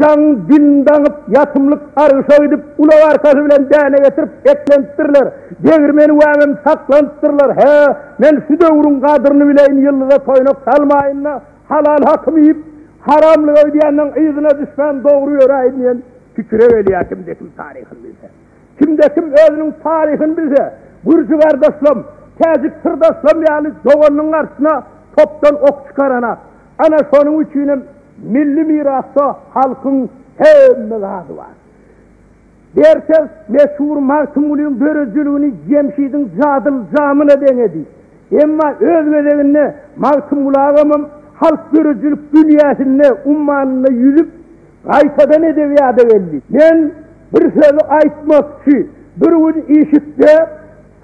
Jaňyň dilini daňyp, ýatymlyk argyşa gidip, ulag arkasy bilen däne getirip eklenipdirler. Degirmeni wämem saklanypdyrlar. Hä, men şu döwrüň gadyryny bileýin, ýyldyza toýnak salmaýyn-da, halal hakymy iýip, haramlyga gidýänden yzyna düşmän dogry ýöräýin diýen pikire gelýär kimde-kim taryhyny bilse. Kimde-kim özüniň taryhyny bilse, gürji gardaşlam, täjik syrdaşlam ýaly doganynyň garşysyna topdan ok çykaranak. Ana şonuň üçinem milli mirasda halkyň hemme zady bar. Bertels meşhur Magtymgulyň döredijiligini Jemşidiň jadyly jamyna deňedi. Emma öz gezeginde Magtymguly agamam halk döredijilik dünýäsinde, ummanynda ýüzüp, gaýtadan edebiýada geldi. Men bir sözi aýtmakçy. Bir gün işikde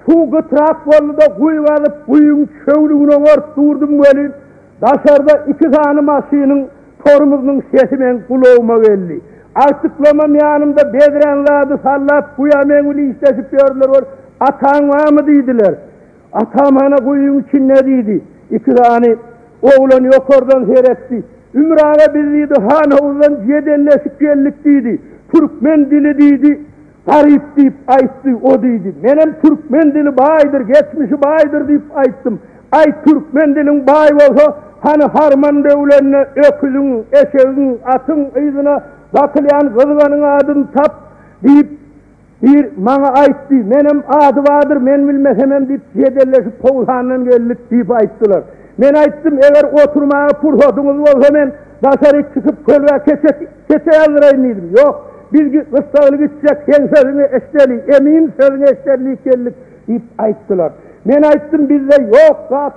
suw gytrak boldy-da, guýy gazyp, guýyň çöwlügini oňaryp durdum welin, Daşarda iki sany maşynyň tormozynyň sesi meň gulagyma geldi. Agtyklamam ýanymda bedräň zady sallap, guýa meň bilen işleşip ýördüler bol, Ataň barmy diýdiler. Atam hana guýyň içinde diýdi. Iki sany oglan ýokardan seretdi. Ümür aga biz diýdi, Hanhowuzdan jedelleşip geldik diýdi. Türkmen dili diýdi. Garyp diýip aýtdy, o diýdi. Menem türkmen dili baýdyr, geçmişi baýdyr diýip aýtdym. Aý, türkmen diliň baý bolsa, hany harman döwlende öküziň, eşegiň, atyň yzyna dakylýan gyzganyň adyny tap diýip, bir maňa aýtdy. Menem ady bardyr, men bilmesemem diýip jedelleşip howsandan geldik diýip aýtdylar. Men aýtdym, eger oturmaga pursatyňyz bolsa men daşaryk çykyp kölgä keçe Keçe ýazdyraýyn diýdim. Ýok, biz gyssagly gitjek, seň sözüňi eşideli, emin sözüňi eşideli diýip geldik diýip aýtdylar. Men aýtdym, bizde ýok zat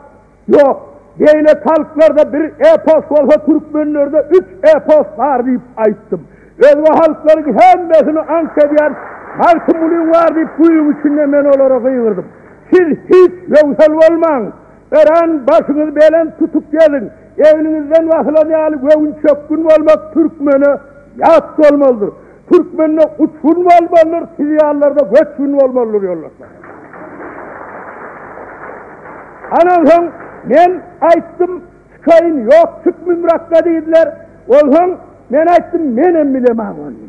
ýok. Beýleki halklarda bir epos bolsa, türkmenlerde üç epos bar diýip aýtdym. Özge halklaryň hemmesini aňk edýän Magtymgulyň bar diýip guýyň içinde men olara gygyrdym. Siz hiç ýöwsel bolmaň. Örän başyňyzy belent tutup geziň. Egniňizden basylan ýaly göwünçökgün bolmak türkmene ýat bolmalydyr. Türkmende uçgun bolmalydyr, siz ýalylarda göçgün bolmalydyr ýoldaşlar. Ana soň men aýtdym, çykaýyn, ýok çyk mümrakga diýdiler. Onsoň men aýtdym, menem bilemok ony.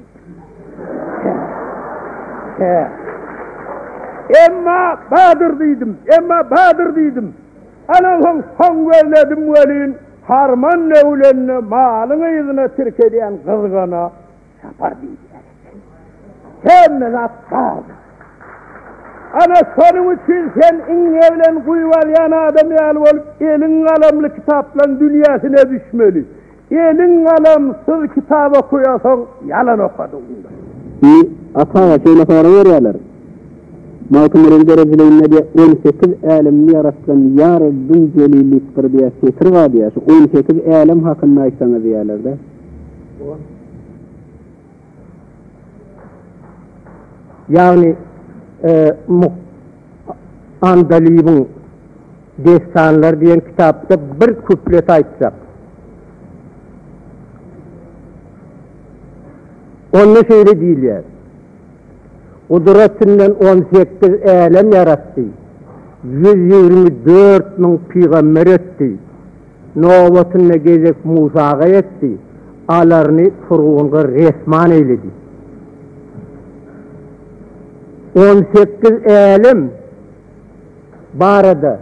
He. Emma badyr diýdim, emma badyr diýdim. Ana soň soň gözledim welin, harman döwlende malyň yzyna tirkelýän gyzgana çapar diýilýär eken. Hemme zat bardyr. Ana şonuň üçin sen iňňe bilen guýup alýan adam ýaly bolup eliň galamly kitaplaň dünýäsine düşmeli. Eliň galamsyz kitap okaýasaň ýalan okadygyňdyr. Indi Ata aga şeýle sorag berýärler. Magtymgulyň döredijiliginde diýýär 18 älemni ýaratgan ýa Rebbiň Jelil diýip bir diýýär setir bar diýýär. Şu 18 älem hakynda aýtsaňyz diýýärler-de. Ýagny Andalybyň Dessanlar diýen kitapda bir kuplet aýtjak. Onda şeýle diýilýär, Gudratyndan 18 älem ýaratdy, 124 müň pygamber etdi, nobatynda gezek Musaga ýetdi, alaryny Furgunga resman eýledi. On sekiz älem barada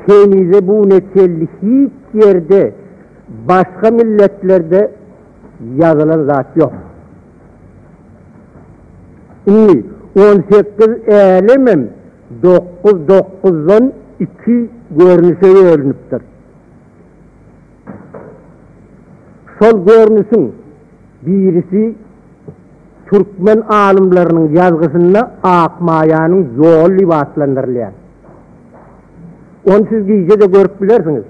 henize bu güne çenli hiç ýerde başga milletlerde ýazylan zat ýok. Indi 18 älemem dokuz dokuzdan iki görnüşe bölünipdir. Şol görnüşiň birisi türkmen alymlarynyň ýazgysynda Akmaýanyň ýoly diýip atlandyrylýar. Ony siz gije-de görüp bilersiňiz.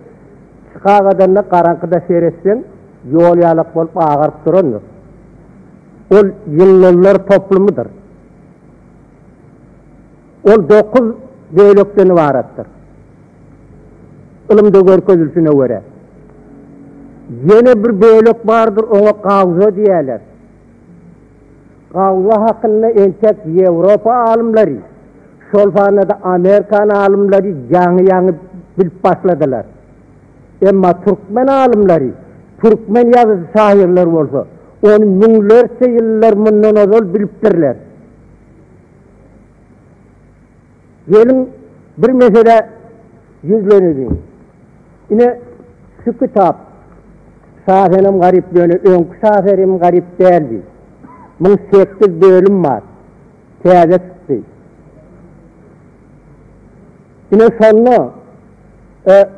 Çykagadanda garaňkyda seretseň, ýol ýalak bolup agaryp durandyr. Ol ýyldyzlar toplumydyr. Ol dokuz bölekden ybaratdyr. Ylymda görkezilişine görä. Ýene bir bölek bardyr, oňa gawza diýýärler. Gawza hakynda entek Ýewropa alymlary, şol sanda-da Amerikan alymlary ýaňy-ýaňy bilip başladylar. Emma türkmen alymlary, türkmen ýazyjy-şahyrlary bolsa, Ony müňlerçe ýyllar mundan ozal bilipdirler. Geliň, bir meselä ýüzleneliň. Ine, şu kitap Şasenem Garyp ýöne öňki Şasenem Garyp däldi. Muň sekiz bölüm bar. Täze çykdy. Ine şonda e,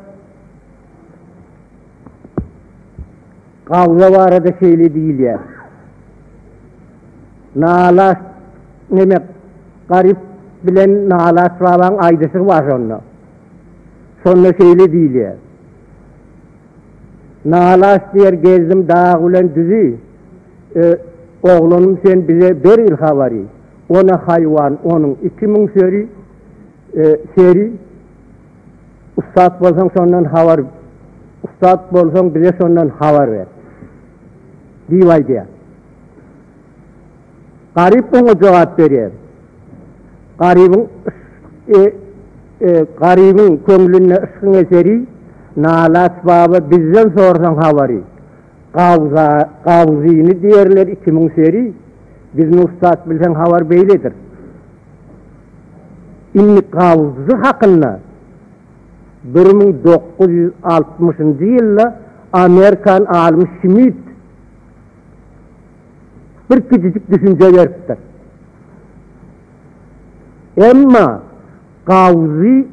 Gawza barada şeýle diýilýär. Nalaç neme Garyp bilen Nalaç babaň aýdyşygy bar şonda. Şonda şeýle diýilýär. Nalaç diýer gezdim dag bilen düzi, e, oglanym sen bize bergil habary. Ona haýwan onuň 2000 seri, e, seri Ussat bolsaň şondan habar Ussat bolsaň bize şondan habar ber. Diýip aýdýar. Garyp oňa jogap berýär. Garybyň e, e, garybyň köňlünde yşkyň eseri, Nalaç baba bizden sorsaň habary. Gawza, gawzyny diýerler 2000 seri, Bizni ussat bilseň habar beýledir. Indi gawzy hakynda 1960-njy ýylda amerikan alymy Şmit bir kiçijik düşünje beripdir. Emma gawzy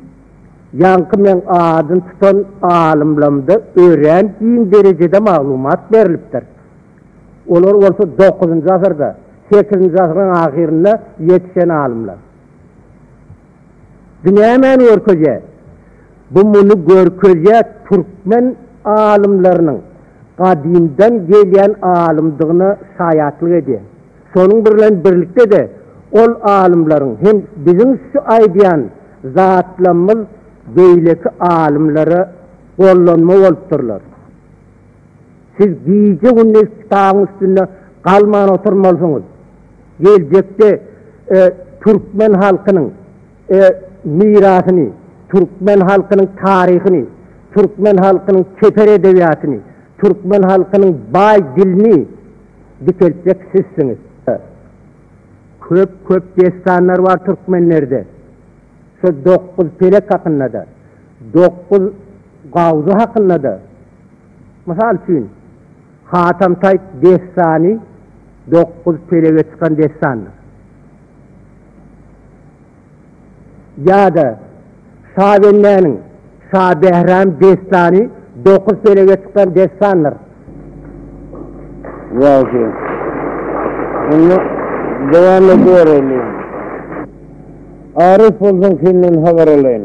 ýaňky meň adyny tutan alymlamda örän giň derejede maglumat berlipdir. Olar bolsa dokuzynjy asyrda, sekizinji asyryň ahyrynda ýetişen alymlar. Bu nämäni görkezýär? Bu muny görkezýär türkmen alymlarynyň gadymdan gelýän alymdygyna şaýatlyk edýär. Şonuň bilen birlikde-de ol alymlaryň hem biziň şu aýdýan zatlamyz beýleki alymlara gollanma bolupdyrlar. Siz gije-gündiz kitabyň üstünde galman oturmalysyňyz. Geljekde türkmen halkynyň mirasyny, türkmen halkynyň taryhyny, türkmen halkynyň çeper edebiýatyny, türkmen halkynyň baý dilini dikeltjek sizsiňiz. Köp-köp dessanlar bar türkmenlerde. Şo dokguz pelek hakynda-da, dokguz gawzy hakynda-da. Mysal üçin, Hatam Taý dessany dokguz pelege çykan dessandyr. Ýa-da Şabendäniň Şabähram dessany dokuz pelege çykan dessandyr. Ýagşy. Onda dowam edibereli. Aryf bolsaň senden habar alaýyn.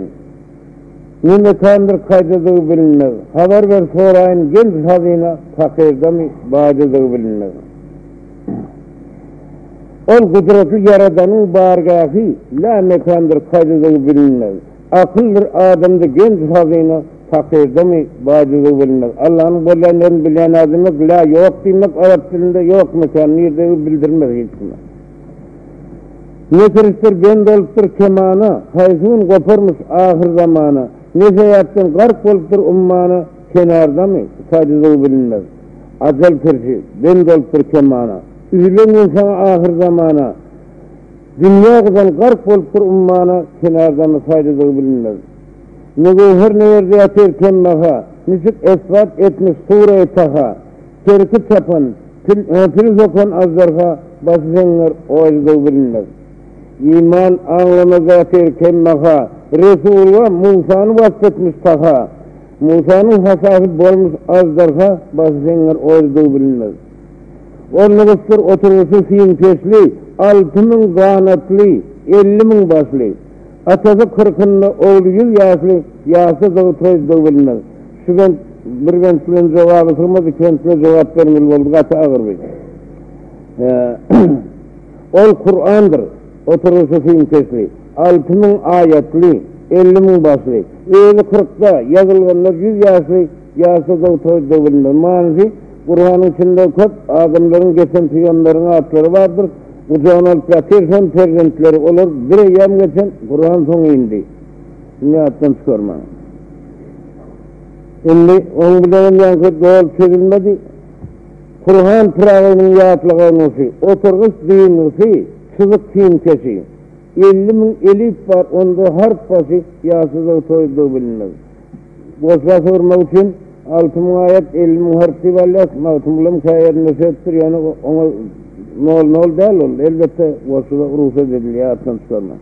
Ne mekandyr kaýdadygy bilinmez. Habar ber soraýyn genç hazyna pakyrdamy baýdadygy bilinmez. Ol gudratly Ýaradanyň bargähi la mekandyr kaýdadygy bilinmez. Akyldyr adamda genç hazyna pakyrdamy baýdadygy bilinmez. Allanyň bolýan ýerini bilýän adam ýok la ýok diýmek arap dilinde ýok mekan nirdegi bildirmez hiç kime. Ne kirişdir bend olupdyr kemana, Haýsy gün goparmyş ahyrzamana, Ne sebäpden gark bolupdyr ummana, Kenardamy, saýdydygy bilinmez. Ajal kirşi, bend olupdyr kemana, Üzülen gün saňa ahyrzamana, Dünýä gyzan gark bolupdyr ummana, Kenardamy, saýdydygy bilinmez. Ne göwher ne ýerde ýatyr kembaha, Niçik esbat etmiş sure-i Taha, Çerki çapan, pil, pil sokan aždarha, Başy seňňer, oýdadygy bilinmez. Iman aňlamaz ýatyr kembaha, Resulga Musany wasp etmiş Taha, Musanyň hasasy bolmuş aždarha, Başy seňňer, oýdadygy bilinmez. Ol nygysdyr oturgyçy simkeşli, 6000 ganatly, 50 müň başly. Atasy kyrkynda, ogly ýüz ýaşly, Ýaşdadygy, toýdadygy bilinmez. Şu bent bir bent bilen jogaby sygmaz, iki bent bilen jogap bermeli boldy, gaty agyr bi. Ol Kurandyr, oturyşy simkeşli, 6000 aýatly, 50 müň başly, özi kyrkda, ýazylganlar ýüz ýaşly, ýaşdadygy toýdadygy bilinmez. Manysy, Kuranyň içinde köp adamlaryň geçen pygamberiň atlary bardyr, gujagyna alyp ýatyr şon perzentleri, olar bir eýýäm geçen, Kuran soň indi. Indi ýatdan çykarmaň. Indi oň bilenem ýaňky doly çözülmedi. Kurhan Pyragynyň ýatlaganysy, oturgyç dyngysy, çyzyk simkeşi. 50 mün elip bar, onda harp başy, ýaşlydygy toýludygy bilinmez. Goşga sygyrmak üçin 6000 aýat, 50 mün harp diýip alýas. Magtymgulam käýerinde şeýdipdir, ýöne oňa nol-nol däl ol. Elbetde, goşguda rugsat edilýär ýatdan çykarmak.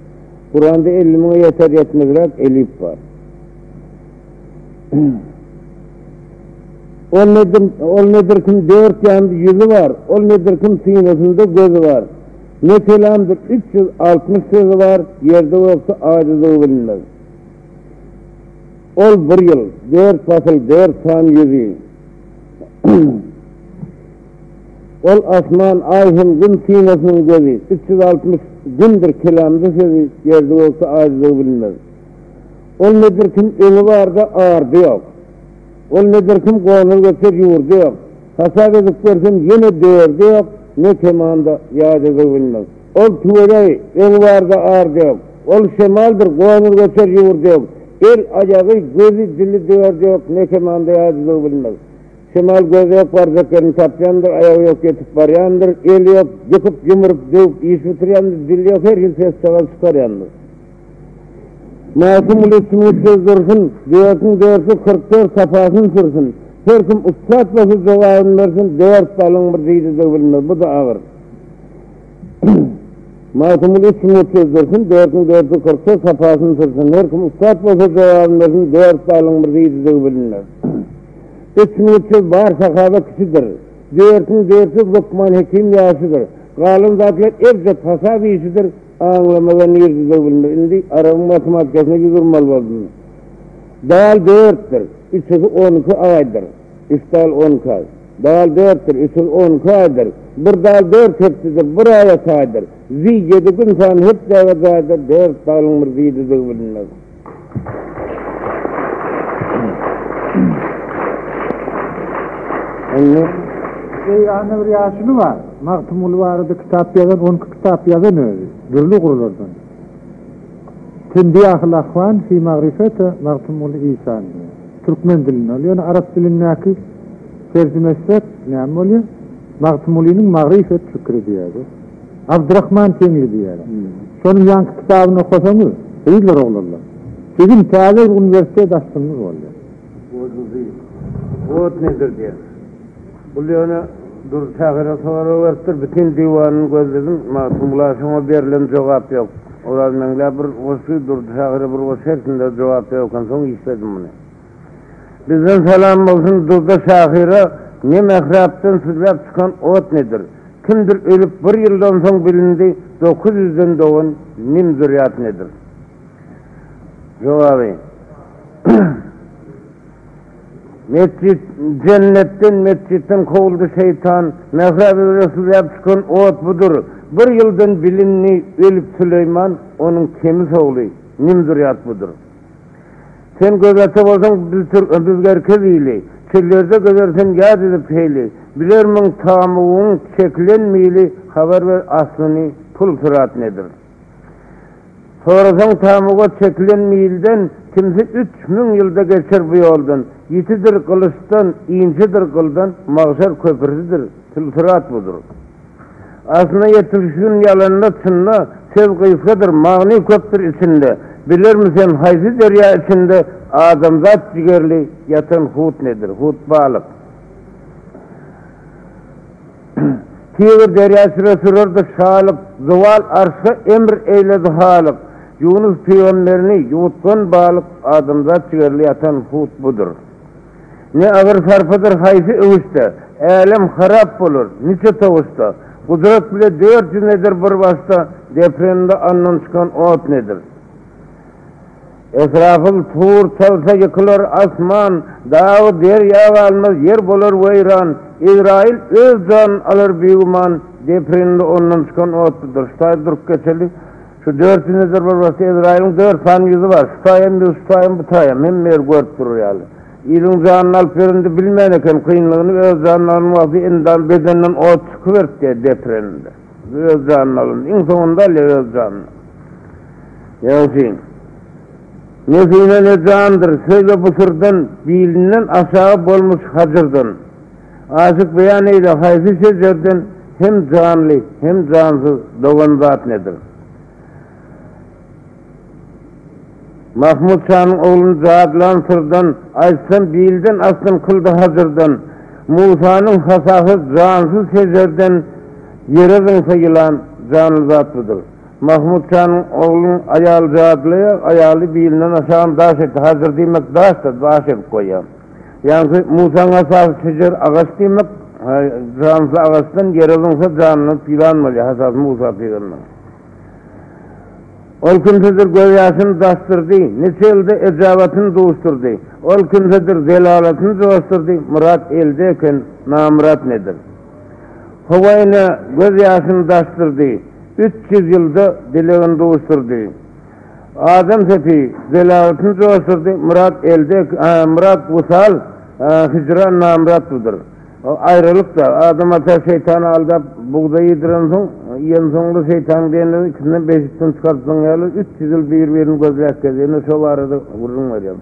Kuranda 50 müňe ýeter-ýetmezräk elip bar. Ol nedir, ol nedir kim dört ýanda ýüzi bar, ol nedir kim synasynda gözi bar. Ne kelamdyr 360 sözi bar, ýerde gökde aýdydygy bilinmez. Ol bir ýyl, dört pasyl, dört san ýüzi. Ol asman, aý hem gün synasynyň gözi, 360 gündür kelamda sözi, ýerde gökde aýdydygy bilinmez. Ol nedir kim öňi barda ardy ýok. Ol nedir kim gonar göçer ýurdy ýok. Hasap edip görsem ýene dördi ýok, ne kemanda ýaýdadygy bilmez. Ol tüweleý, öňi barda ardy ýok. Ol şemaldyr, gonar göçer ýurdy ýok. El, aýagy, gözi, dili dördi ýok, ne kemanda ýaýdadygy bilmez. Şemal gözi ýok barjak ýerini tapýandyr, aýagy ýok ýetip barýandyr, eli ýok ýykyp, ýumrup, döwüp iş bitirýändir, dili ýok her hili ses-çagaz çykarýandyr. Magtymguly çuňňur söz dursun, Dördüň dördüsi 44 sapasyn sürsün. Her kim ussat bolsa jogabyny bersin, Dört dalyň bir diýdidigi bilinmez, bu-da agyr. Magtymguly çuňňur söz dursun, Dördüň dördüsi 44 sapasyn sürsün. Her kim ussat bolsa jogabyny bersin, Dört dalyň bir diýdidigi bilinmez. 3300 bar sahaba kişidir. Dördüň dördüsi Lukman Hekim ýaşydyr. Galan zatlar ebjet hasap işidir. Aňlamaga nirdedir bilmez. Indi arabyň matematikasyna ýüz urmaly boldum. Dal dörtdür, üçüsi 12 aýdyr. Üç dal 12 aý. Dal dörtdür, üçüsi 12 aýdyr. Bir dal dört hepdedir, bir aýa taýdyr. Zi ýedi gün san hepdäge jaýdyr, dört dalyň bir zididigi bilinmez. Indi Eýranda bir ýaşuly bar. Magtymguly barada kitap ýazan, 12 kitap ýazan özi, dürli ugurlardan. Tenbiýahul ahwan fi magrifete Magtymguly işan diýen. Türkmen dilinde ol. Ýöne arap dilindäki terjime etsek näme bolýar? Magtymgulynyň magryfet fikri diýýär. Abdurahman Teňli diýýärler. Şonuň ýaňky kitabyny okasaňyz, gyzlar oglanlar, siziň täze bir uniwersitet açdygyňyz bolýar. Goşgusy Ot nedir diýen. Bul ýöne Durdy şahyra sorag beripdir, bütin diwanyny gözledim, Magtymgula şoňa berlen jogap ýok. Orazmeňlä bir goşgy, Durdy şahyra bir goşgy hersinde jogap ýok eken, soň işledim muny. Bizden salam bolsun Durda şahyra Ne mährapdan süzläp çykan ot nedir? Kimdir ölüp bir ýyldan soň bilindi Dokuz ýüzden dogan nim zürýat nedir? Jogaby Metjit jennetden metjitden kowuldy şeýtan Mährap üzre süzläp çykan ot budur Bir ýyldan bilindi ölüp Süleýman Onuň kemis ogly nim zürýat budur. Sen göz aça bolsaň biz biz gerkez ili, Çöllerde gezer sen ýat edip heýli, Bilermiň tamugyň çekilen mili, Habar ber aslyny pul syrat nedir? Sorasaň tamuga çekilen milden, Kimsi 3000 ýylda geçer bu ýoldan, Ýitidir gylyçdan, inçedir gyldan, Magşar köprüsidir, pul-syrat budur. Aslyna ýetişgin ýalanda çynda, Söz gysgadyr, magny köpdür içinde. Bilermi sen haýsy derýa içinde Adamzat jigerli ýatan hut nedir, hut balyk. Tigr derýa içre sürerdi şalyk, Zowal arşa emr eýledi halyk. Ýunus pygamberini ýuwutgan balyk, Adamzat jigerli ýatan hut budur. Ne agyr sarpadyr haýsy öwüsde, Älem harap bolar, niçe towusda. Gudrat bile 400 nedir bir başda, Deprende andan çykan ot nedir? Esrafyl sur çalsa ýykylar asman, Dagy derýa galmaz, ýer bolar weýran, Ezraýyl öz janyn alar bigüman, Deprende ondan çykan otludyr. Şu taýda durup geçeli. Şu 400 nedir bir başda Ezraýylyň dört sany ýüzi bar. Şu taýam ýüz, şu taýam bu taýam. Hemme ýeri görüp durur ýaly. Iliň janyny alyp ýörende bilmän eken kynlygyny öz janyny alan wagty endam bedenden ot çykyberipdi depreninde. Öz janyny alan. Iň soňunda alýar öz janyny. Ýagşy. Ne syna ne jandyr, söze bu syrdan, bilinden aşagy bolmuş hajyrdan. Aşyk beýan eýle haýsy şejerden hem janly, hem jansyz dogan zat nedir? Mahmut şanyň ogluny jadylan syrdan, Aýtsam bilden asgyn kyldy hajyrdan. Musanyň hasasy jansyz şejerden, Ýere zyňsa ýylan, janly zat budur. Mahmut şanyň oglunyň aýaly jadylaýar, aýaly bilinden aşagyn daş etdi, hajyr diýmek daş-da, daş edip goýýar. Ýaňky Musaň hasasy şejer agaç diýmek, jansyz agaçdan ýere zyňsa janlanyp ýylan bolýar, hasasy Musa pygamberiň. Ol kimsedir gözýaşyny daşdyrdy, Niçe ýylda ejabatyn duşdurdy. Ol kimsedir zelalatyn joşdurdy, Myrat elde eken, namyrat nedir? Howa ene gözýaşyny daşdyrdy, 300 ýylda dilegin duşdurdy. Adam sepi zelalatyn joşdurdy, Myrat elde, myrat wysal, hijran namyrat budur. Aýralyk-da, Adam ata şeýtany aldap, bugdaý iýdirensoň, iýensoňlar şeýtanyň diýenleri ikisinem beşikden çykaryp zyňýarlar, 300 ýyl bir-birini gözläp gezdi. Ine, şo barada gürrüň berýän.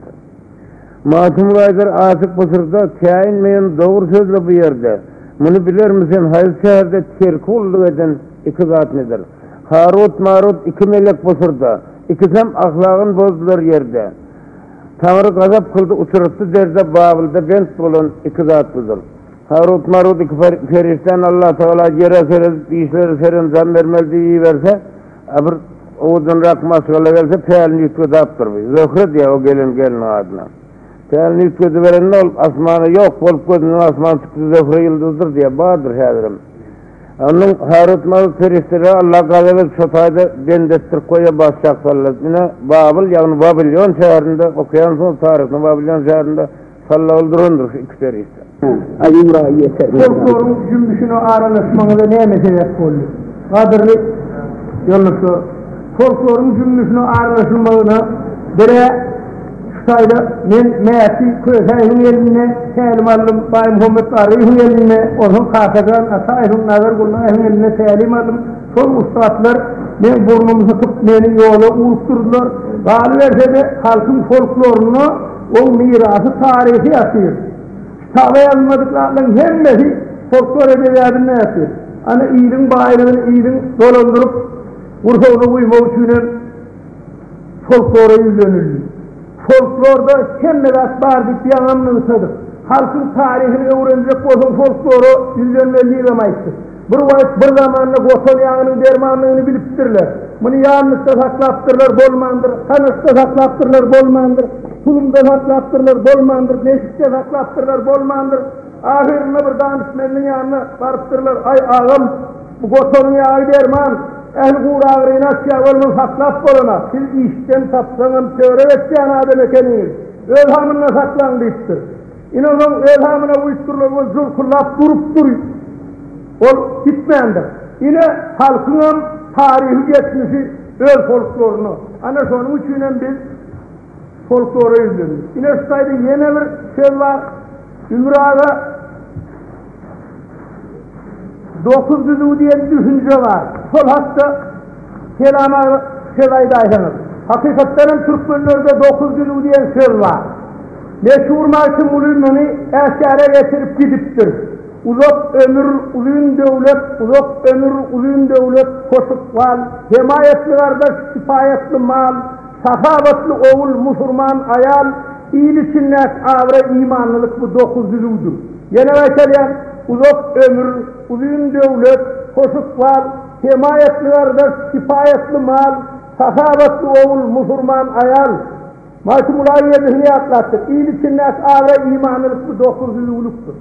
Magtymguly aýdar, Aşyk bu syrda, käýinmeýen dogry sözle bu ýerde. Muny bilermi sen, haýsy şäherde terki gulluk eden iki zat nedir? Harut-Marut iki melek bu syrda, ikisem ahlagyn bozdular ýerde. Taňry gazap kyldy, uçratdy derde, Babylda bent bolan iki zat budur. Harut-Marut iki perişdäni Allatagala ýere seredip işlere serenjam bermeli diýip iberse, a bir owadanrak maşgala gelse pälini üýtgedapdyr bu. Zöhre diýýär o gelen gelniň adyna. Pälini üýtgediberende ol asmana ýok bolup gözünden asman çykdy Zöhre ýyldyzdyr diýýär, bardyr häzirem. Onuň Harut-Marut perişdeleri Alla gazap edip şo taýda bend etdirip goýýar başçak sallap. Ine, Babyl, ýagny Wabilýon şäherinde, okaýansyňyz taryhda Wabilýon şäherinde sallagly durandyr şu iki perişde. Folkloryň jümmüşine aralaşmagyňyza näme sebäp boldy? Gadyrly ýoldaşlar, folkloryň jümmüşine aralaşylmagyna bir-ä Şu taýda men Mäti Kösäýewiň elinde tälim aldym, Baýmuhammet Garryýewiň elinde, onsoň Kakajan Ataýewiň, Nazar Gullaýewiň elinde tälim aldym. Şol ussatlar meň burnumy sykyp, meni ýola ugrukdyrdylar. Galyberse-de, halkyň folklorynda oň mirasy, taryhy ýatyr. Kitaba ýazylmadyk zatlaryň hemmesi folklor edebiýatynda ýatyr. Ana, iliň baýlygyny iliň dolandyryp, gursagyna guýmak üçinem Folklora ýüzlenildi. Folklorda hemme zat bar diýip ýaňam nygtadyk. Halkyň taryhyny öwrenjek bolsaň folklora ýüzlenmeli diýibem aýtdyk. Bir wagt bir zamanda gotan ýagynyň dermandygyny bilipdirler. Muny ýanlykda saklapdyrlar bolmandyr, tanyşda saklapdyrlar bolmandyr, tulumda saklapdyrlar bolmandyr, beşikde saklapdyrlar bolmandyr. Ahyrynda bir danyşmendiň ýanyna barypdyrlar, Aý agam, Bu gotanyň ýagy derman, ähli guragyryny açýar, ol muny saklap bolana, siz işden tapsaňam töre geçýän adam ekeniňiz, öz hamynda saklaň diýipdir. Ine onuň öz hamyna guýupdyrlar, ol julkullap durupdyr, ol gitmändir. Ine halkyňam taryhy geçmişi öz folklorynda. Ana şonuň üçinem biz folklora ýüzlendik. Ine şu taýda ýene bir söz bar, Ümür aga. Dokuzdüzüw diýen düşünje bar. Şol hakda Selam aga söz aýdaýsaňyz. Hakykatdan hem türkmenlerde dokuzdüzüw diýen söz bar. Meşhur Magtymguly muny äşgäre getirip gidipdir. Uzak ömür, uzyn döwlet, uzak ömür, uzyn döwlet, hoş ykbal, hemaýatly gardaş, kipaýatly mal, Sahawatly ogul, musurman aýal, il içindäki abraý, imanlylyk bu dokuzdüzüwdir. Ýene gaýtalýan, uzak ömür, uzyn döwlet, hoş ykbal, hemaýatly gardaş, kipaýatly mal, sahawatly ogul, musurman aýal. Magtymguly ýedisini ýatlapdyr. Il içindäki abraý, imanlylyk bu dokuzdüzüwlikdir.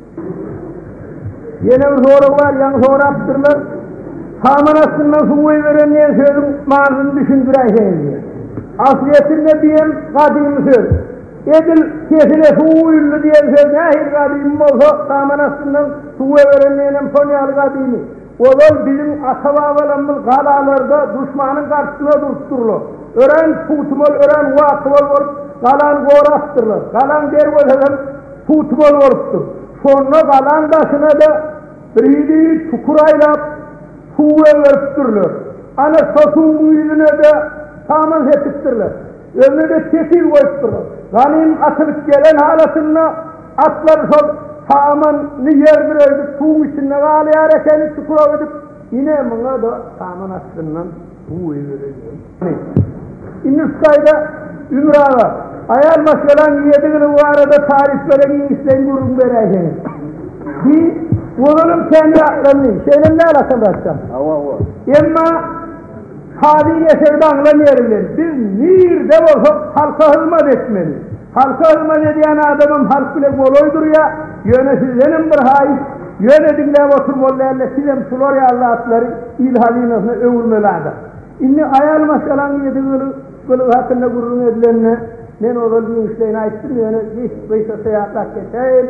Ýene bir sorag bar, ýaňy sorapdyrlar. Saman astyndan suw goýberen diýen sözüň manysyny düşündiräýseňiz diýen. Aslyýetinde diýen gadymy söz. Edil kesile suw guýuldy diýen söz nähili gadymy bolsa, saman astyndan suw goýberen diýenem şon ýaly gadymy. Ozal biziň ata-babalarymyz galalarda duşmanyň garşysyna durupdyrlar. Örän pugtamal, örän watybal bolup galany gorapdyrlar. Galaň derwezesem pugtamal bolupdyr. Şonda galaň daşyna-da birhili çukur aýlap, suw goýberipdirler. Ana, şo suwuň ýüzüne-de saman sepipdirler. Özüne-de tekiz goýupdyrlar. Ganym atylyp gelen halatynda atlar şol. Samany ýerdir öýdüp suwuň içinde galýar ekeni çukura gidip, ine muňa-da saman astyndan suw goýberilýär. Indi şu taýda Ümür aga, aýal maşgalaň ýedi gylygy barada taryplara giňişleýin gürrüň beräýseňiz. Bi ozalam kän ýatlandy, şeýlem däl Atamyrat jan? Hawa, hawa. Emma Kazy eseri daňylan ýeri bilen biz nirde bolsak halka hyzmat etmeli. Halka hyzmat edýän adamam halk bile golaý durýar. Ýöne sizdenem bir haýyş, ýöne diňläp oturmaly dälde sizem şular ýaly zatlary il hazynasyna öwürmeli adam. Indi aýal maşgalaň ýedi gylygy hakynda gürrüň edilende men ozal giňişleýin aýtdym ýöne gysgaça ýatlap geçäýin.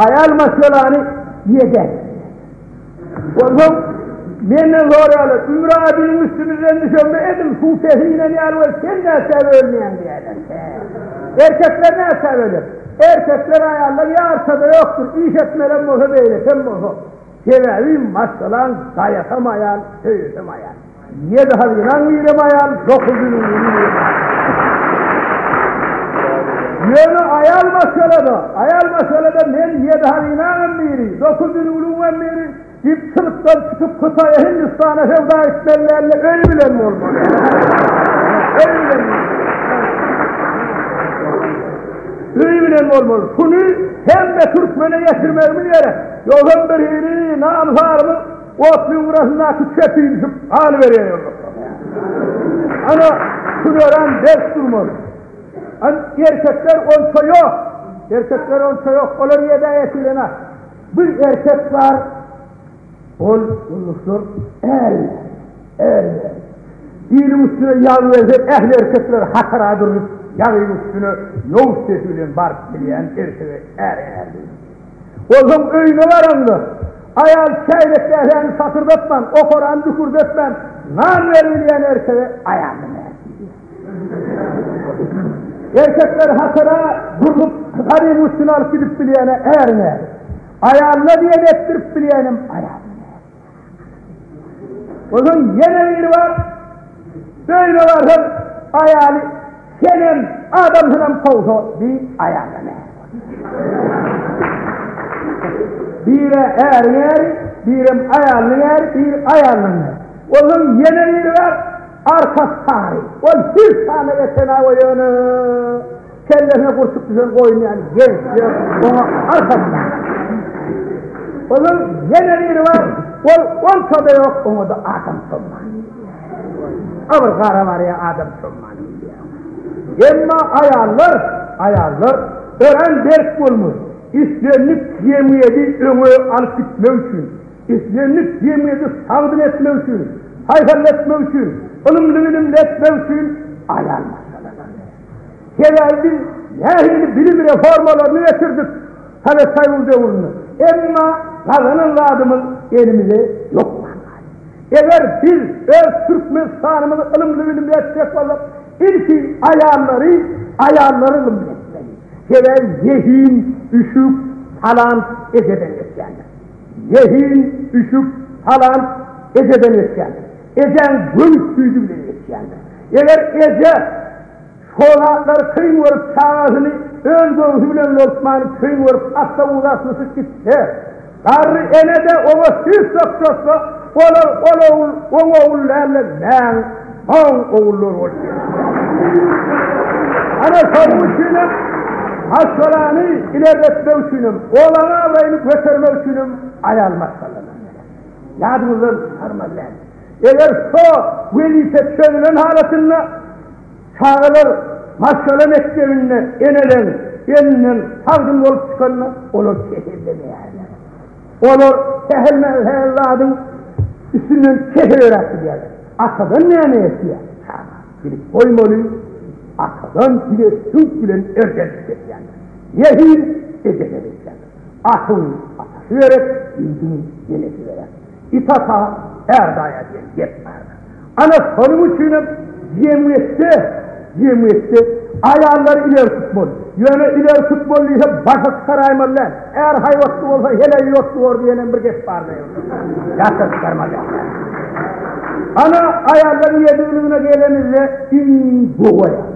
Aýal maşgalany ýedi. Onsoň menden soraýarlar, Ümür aga biziň üstümizden düşende edil suw pesi inen ýaly bolup, sen näçä bölünýäň diýýärler. Erkekler näçä böler? Erkekler aýallar ýarça-da ýokdur, iş etmelem bolsa, beýlekem bolsa. Sebäbi maşgalaň daýasam aýal, söýesem aýal. Ýedi hazynaň birem aýal, dokuzynyň biri birem aýal. Ýöne aýal maşgalada, aýal maşgalada men ýedi hazynaňam biri, dokuzynyňam biri diýip çyzykdan çykyp Hytaýa, Hindistana söwda etmeli däldi, öý bilen bolmaly. Öý bilen. Öý bilen bolmaly. Şuny hemme türkmene ýetirmegimiz gerek. Ýogsam bir hili namys-arymyz Otlyň gyrasyndaky çöpi düşüp galyberýär ýoldaşlar. Ana, şuny örän berk durmaly. An erkekler onça ýok. Erkekler onça ýok. Olar ýedä ýetilen-ä. Bir erkek bar. Ol ýoldaşlar är. Är. Iliň üstüne ýag berse ähli erkekler hatara durlup, ýagyň üstüne ýowuz sesi bilen baryp bilýän erkege är är diýilýär. Onsoň öýüne baraňda, aýal çäýnek-käsäni şatyrdatman, okarany dükürdetmän, nan beribilýän erkege aýalyna näz diýýär. Erkekler hatara durlup, garybyň üstüne alyp gidip bilýäne äriň äri. Aýalyna diýen etdirip bilýänem aýalyna näz. Onsoň ýene biri bar, öýüne barsaň, aýaly senem, adamsynam kowsa, bi aýalda näme bar? Biri äriň äri, birem aýalynyň äri, biri aýalynyň äri. Onsoň ýene biri bar, arkasy sary. Ol hiç sana geçenaý ýöne. Kellesine gurçuk düşen goýun ýaly gezip ýör, oňa arkasy bar. Onuň ýene biri bar, ol onça-da ýok, oňa-da adam çomman diýýär. A bir gara barýar, adam çomman diýýär. Emma aýallar, aýallar örän berk bolmaly. Islendik jemgyýeti öňe alyp gitmek üçin, islendik jemgyýeti sagdyn etmek üçin, haýsally etmek üçin, ylymly-bilimli etmek üçin aýal maşgalalar gerek. Sebäbi biz nähili bilim reformalaryny geçirdik Sowet Soýuzy döwründe. Emma gazanan zadymyz elimize ýokman galdy. Eger biz öz Türkmenistanymyzy ylymly-bilimli etjek bolsak, ilki aýallary, aýallary ylymly etmeli. Sebäbi zehin, üşük, talant ejeden geçýändir. Zehin, üşük, talant ejeden geçýändir. Ejäň göwüs süýdi bilen geçýändir. Eger eje Şol zatlary kyn görüp çagasyny öz göwsi bilen loltmany kyn görüp awtobusa atylyşyp gitse, garry ene-de oňa süýt sokjatsa, olar ol ogul oň ogul däl-de mäň maň ogullar bolup ýetişer. Ana şonuň üçinem maşgalany ilerletmek üçinem, olaň abraýyny götermek üçinem aýal maşgalalar gerek. Ýadyňyzdan çykarmaly däl. Eger şo wezipe çözülen halatynda çagalar maşgala mekdebinde eneleriň elinden sagdyn bolup çykanda olar kesellemeýärler. Olar sähel-mähel zadyň üstünden kesel öräp gidýärler. Atadan näme ýetýär? Çaga bilip goýmaly, atadan bile süňk bilen erjellik ýetýändir. Zehin ejeden ýetýändir. Atyň atasy gerek, ýigidiň enesi gerek. It ata, är daýa diýen gep bardyr. Ana şonuň üçinem jemgyýetde, jemgyýetde aýallary ileri tutmaly. Ýöne ileri tutmaly diýse başa çykaraýmaly däl. Är haýbatly bolsa heleý ýotly bor diýenem bir gep bardyr. Ýatdan çykarmaly däl. Ana aýallaryň ýedigiligine gelenizde iň gowy aýal.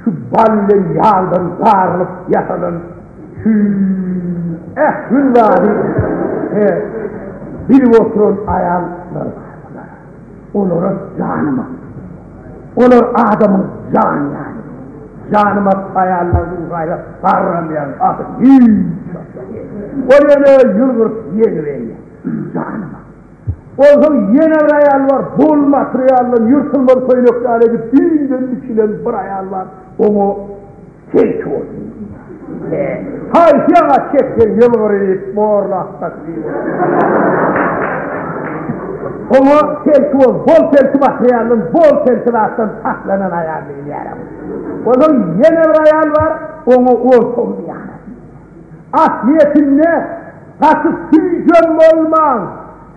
Şu bal bilen ýagdan garylyp ýasalan süýt. Ähli zady he bilip oturan aýallar bar bular. Olara janyma. Olar adamyň jany ýaly. Janyma aýallar duşaýsa garralýan ahyr hiç haçan. Ol ýene ýylgyryp ýeňiberýär. Janyma. Onsoň ýene bir aýal bar, bol materialdan ýyrtylmaz köýnek ýaly edip düýnden biçilen bir aýal bar. Oňa Tilki bolsun diýýär. He, haýsy ýaňa çekseň ýylgyryp, borlap taşlaýar. Oňa telki bol, bol telki materialdan, bol telki zatdan saklanan aýal diýilýär. Onsoň ýene bir aýal bar, oňa ortam diýýär. Aslyýetinde gaty süýjem bolmaň.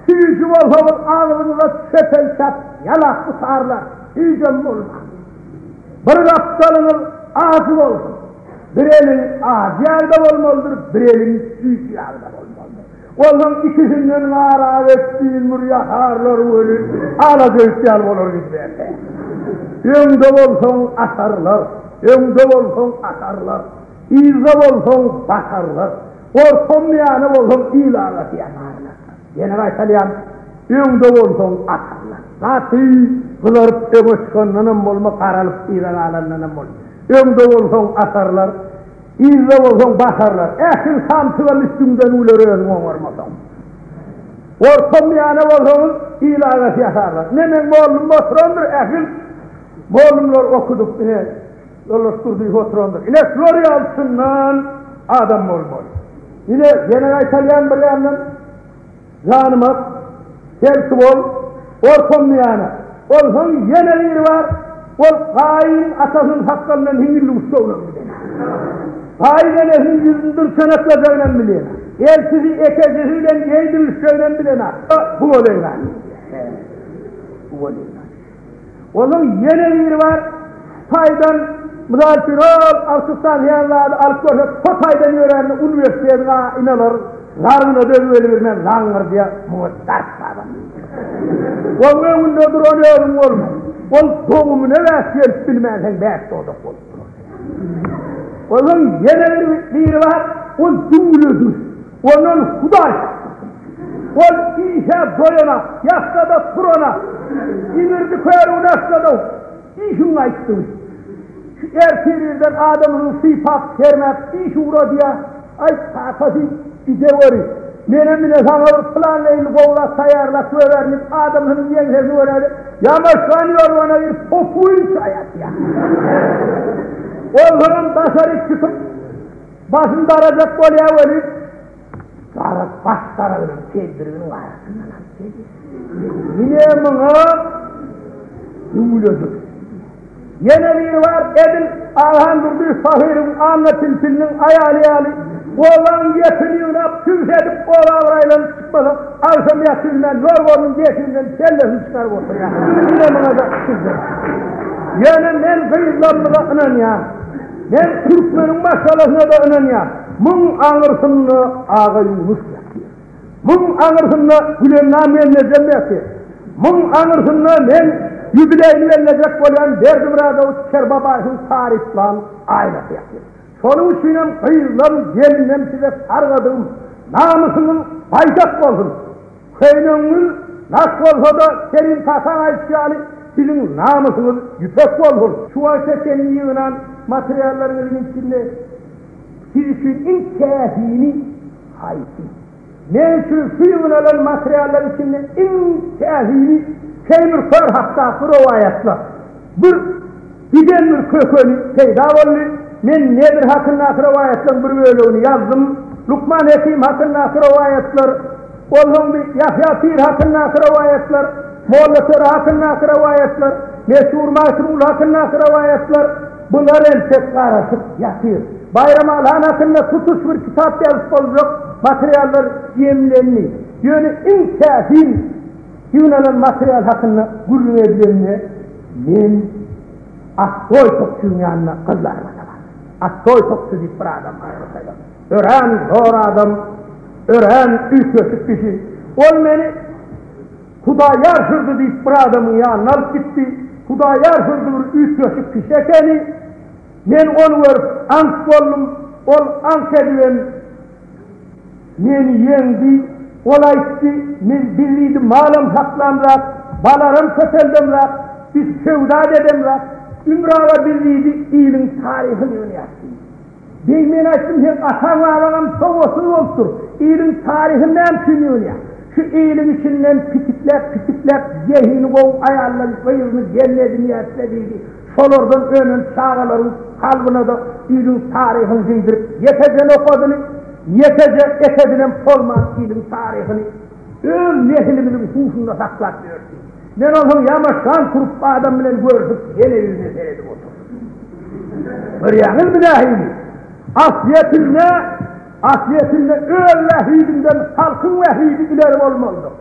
Süýji bolsaňyz agzyňyza çöpel çap ýalap gutarlar. Süýjem bolmaň. Bir gapdalyňyz ajy bolsun. Bir eliň ajy ýagda bolmalydyr, bir eliň süýji ýagda bolmalydyr. Onsoň ikisinden gara etdiýin bir ýasarlar weli, alajöwüt ýaly bolar gidiberse. Öňde bolsaň atarlar, öňde bolsaň atarlar, yzda bolsaň basarlar, ortamyýana bolsaň il arasy ýasarlar. Ýene gaýtalýan, öňde bolsaň atarlar. Gaty gyzaryp öňe çykandanam bolma, garalyp yza galandanam bolma. Öňde bolsaň atarlar, yzda bolsaň basarlar. Ähli samsygam üstüňden güler özüň oňarmasaň. Ortamyýana bolsaňyz il agasy ýasarlar. Ine meň mollum oturandyr, ähli mollumlar okudyp ine Ýoldaş Durdyýew oturandyr. Ine şular ýaly çyndan adam bolmaly. Ine ýene gaýtalýan bir ýandan janyma tersi bol, ortamyýana. Onsoň ýene biri bar, ol gaýyn atasynyň sakgalyndan hiňňillik uçjagynam bilen. Gaýyn enesiniň ýüzüni dyrçanaklajagynam bilen. Eltisi ekejesi bilen geýdirilişjeginem bilen. Bu boleýgan. Bu boleýgan. Onuň ýene biri bar, taýdan, mysal üçin, ol Alkystan diýen zady alyp görse, şo taýdan ýörände uniwersitetiň aýnalar zarbyna döz gelibermän zaňňyrdýar, muňa dars adam diýilýär. Onuň öňünde duran özüň bolma. Ol dogumyna bäs gelip bilmänsoň bäs dodak bolup durar. Onuň ýene bir biri bar, ol düwledir. Ondan Hudaý saklasyn. Ol işe doýanak, ýatsa-da turanak, iňirdi körügini açsa-da işiň gaýtdygy. Şu ertir irden adamyny sypap, sermäp iş ugradýar. Aý, kakasy, gideweri. Menem ine saňa bir pylan meýilli gowy zat taýýarlap goýberin diýip, adamsynyň ýeňsesini göräýse, ýamaşgan ýorgana girip popuýyn çaý atýar. Onsoňam daşaryk çykyp, Başyny darajak bolýar welin, darak baş daragynyň teldiriginiň arasyndan alyp gelýär. Ine muňa düwlejik. Ýene biri bar, edil Aghan Durdyýew pahyryň Anna Tilpiliniň aýaly ýaly, obaň ýepini ýygnap, sübse edip oba bir aýlanyp çykmasa, agşam ýatybilmän ýorganynyň deşiginden kellesini çykaryp oturýar. Ine muňa-da çizdir. Ýöne men gyzlarymyza ynanýan. Men türkmeniň maşgalasyna-da ynanýan. Muň aňyrsynda Agaýunus ýatyr. Muň aňyrsynda Gülennam gelnejem ýatyr. Muň aňyrsynda meň ýubileýini bellejek bolýan Berdimyradowiç Kerbabaýewiň taryplan aýlasy ýatyr. Şonuň üçinem gyzlam, gelinlem size sargadygym, namysyňyz baýdak bolsun! Köýnegiňiz nas bolsa-da, Kerim kakaň aýdyşy ýaly, siziň namysyňyz ýüpek bolsun! Şu wagta çenli ýygnan materiallaryňyzyň içinde siz üçin iň täsini haýsy? Meň üçin şu ýygnalan materiallaryň içinde iň täsini Keýmir kör hakdaky rowaýatlar. Bir giden bir kökeni peýda boldy. Men Nedir hakyndaky rowaýatlaryň bir bölegini ýazdym. Lukman Hekim hakyndaky rowaýatlar, onsoň bir Ýahýa pir hakyndaky rowaýatlar, Molla Töre hakyndaky rowaýatlar, meşhur Magtymguly hakyndaky rowaýatlar, bular entek garaşyp ýatyr. Baýram Alan hakynda tutuş bir kitap ýazyp boljak materiallar jemlendi. Ýöne iň täsin Ýygnalan material hakynda gürrüň edilende, men Attoý topçynyň ýanyna gyzlarymada bardym. Attoý topçy diýip bir adam bar şo Örän zor adam, örän üýtgeşik kişi. Ol meni Hudaýar Hyrdy diýip bir adamyň ýanyna alyp gitdi. Hudaýar Hyrdy bir üýtgeşik kişi ekeni. Men ony görüp aňk boldum. Ol aňk edibem. Meni ýeňdi. Ol aýtdy, Biz, biz diýdi, malam saklamzak, balaram köpeldemzak, biz söwda-da edemzak. Ümraga biz diýdi, iliň taryhyny ýygnýas diýdi. Beý, men aýtdym, seň ataň-babaňam sowatsyz bolupdyr. Iliň taryhyny näme üçin ýygnýaň? Şu iliň içinden pitikläp-pitikläp zehini gowy aýaldan gyzyny gelin edinýäs-le diýdi. Şolardan önen çagalaryň kalbyna-da iliň taryhyny siňdirip, ýekeje nokadyny, ýekeje ekedinem polman iliň taryhyny öz nesilimiziň huşunda saklap ýörüs diýdi. Men onsoň ýamaşgan turup adam bilen görüşip ýene ýüzüne seredip oturdym. Görýäňizmi nähili? Aslyýetinde, aslyýetinde öz bähbidiňden halkyň bähbidi ileri bolmalydyr.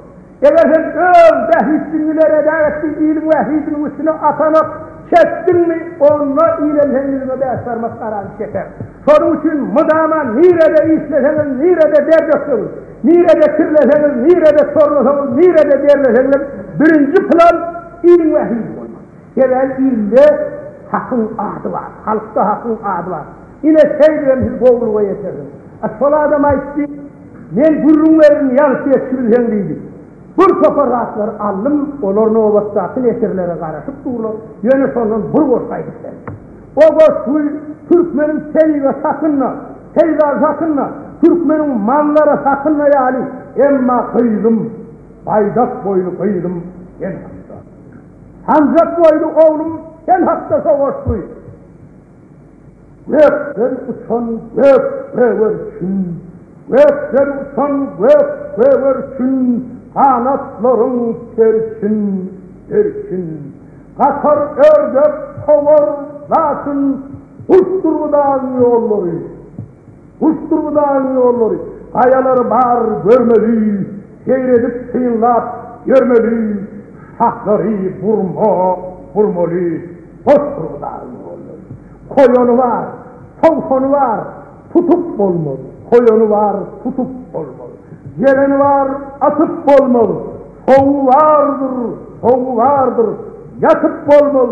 Eger sen öz bähbitdiňi ileri edägetdiň, iliň bähbidiniň üstüne atanak çekdiňmi, onda ilem seň ýüzüňe bäşbarmak garany çeker. Şonuň üçin mydama nirede işleseňiz, nirede der dökseňiz, nirede kirleseňiz, nirede çorlasaňyz, nirede derleseňizem birinji plan iliň bähbidi bolmaly. Sebäbi ilde Hakyň ady bar, halkda Hakyň ady bar. Ine, şeýdibem siz gowulyga ýetersiňiz. A şol adam aýtdy, Men gürrüň bererin, ýazyp ýetişibilseň diýdi. Bir topar zatlary aldym, olar nobatdaky neşirlere garaşyp durlar, ýöne şondan bir goşgy aýdyp berdim. O goşgy türkmeniň tebigaty hakynda, peýzažy hakynda, türkmeniň manzarasy hakynda ýaly, emma gyzym, baýdak boýly gyzym sen hakda. Sanjak boýly oglum sen hakda şo goşgy. Gökden uçan gök gögerçin, Gökden uçan gök gögerçin, Ganatlaryň perçin, perçin. Gaçar ördek, kowar laçyn, Guşdur bu dagyň ýollary. Guşdur bu dagyň ýollary, Gaýalary bar görmeli, Seýr edip synlap ýörmeli, Şahlary burma burmaly, Hoşdur bu dagyň ýollary. Koýany bar, towşany bar, Tutup bolmaz, Koýany bar, tutup bolmaz. Jereni bar, atyp bolmaz, Sowy bardyr, sowy bardyr, Ýatyp bolmaz,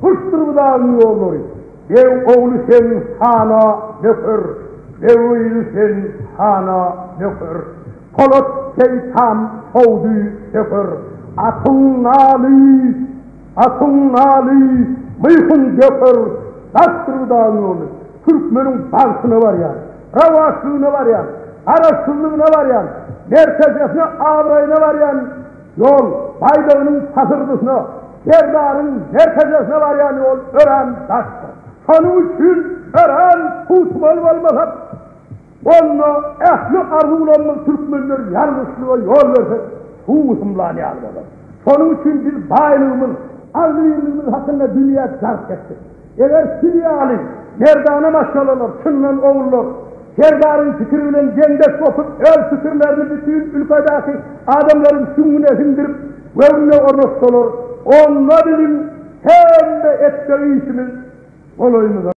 Guşdur bu dagyň ýollary. Beg ogly sen hana nöker, Beg gyzy sen hana nöker. Polat şeýtan kowdy söker. Atyň naly, atyň naly, myhyn döker. Daşdyr bu dagyň ýoly, Türkmeniň bagtyna barýan, rowaçlygyna barýan, garaşsyzlygyna barýan, mertebesine, abraýyna barýan ýol, baýdagynyň pasyrdysyna, Serdaryň mertebesine barýan ýol örän daşdyr. Şonuň üçin örän pugtmaly bolmasak, onda ähli arzuwlarymyz türkmenler ýalňyşlyga ýol bersek, suw gysymlan ýaly bolar. Şonuň üçin biz baýlygymyz, agzybirligimiz hakynda dünýä jar çekdik. Eger siz ýaly merdana maşgalalar, çyndan ogullar Serdaryň pikiri bilen deňdeş gopup, öz pikirlerini bütin ülkedäki adamlaryň süňňüne siňdirip, göwnüne ornaşsalar, onda biziň hemme etjek işimiz golaýymyza.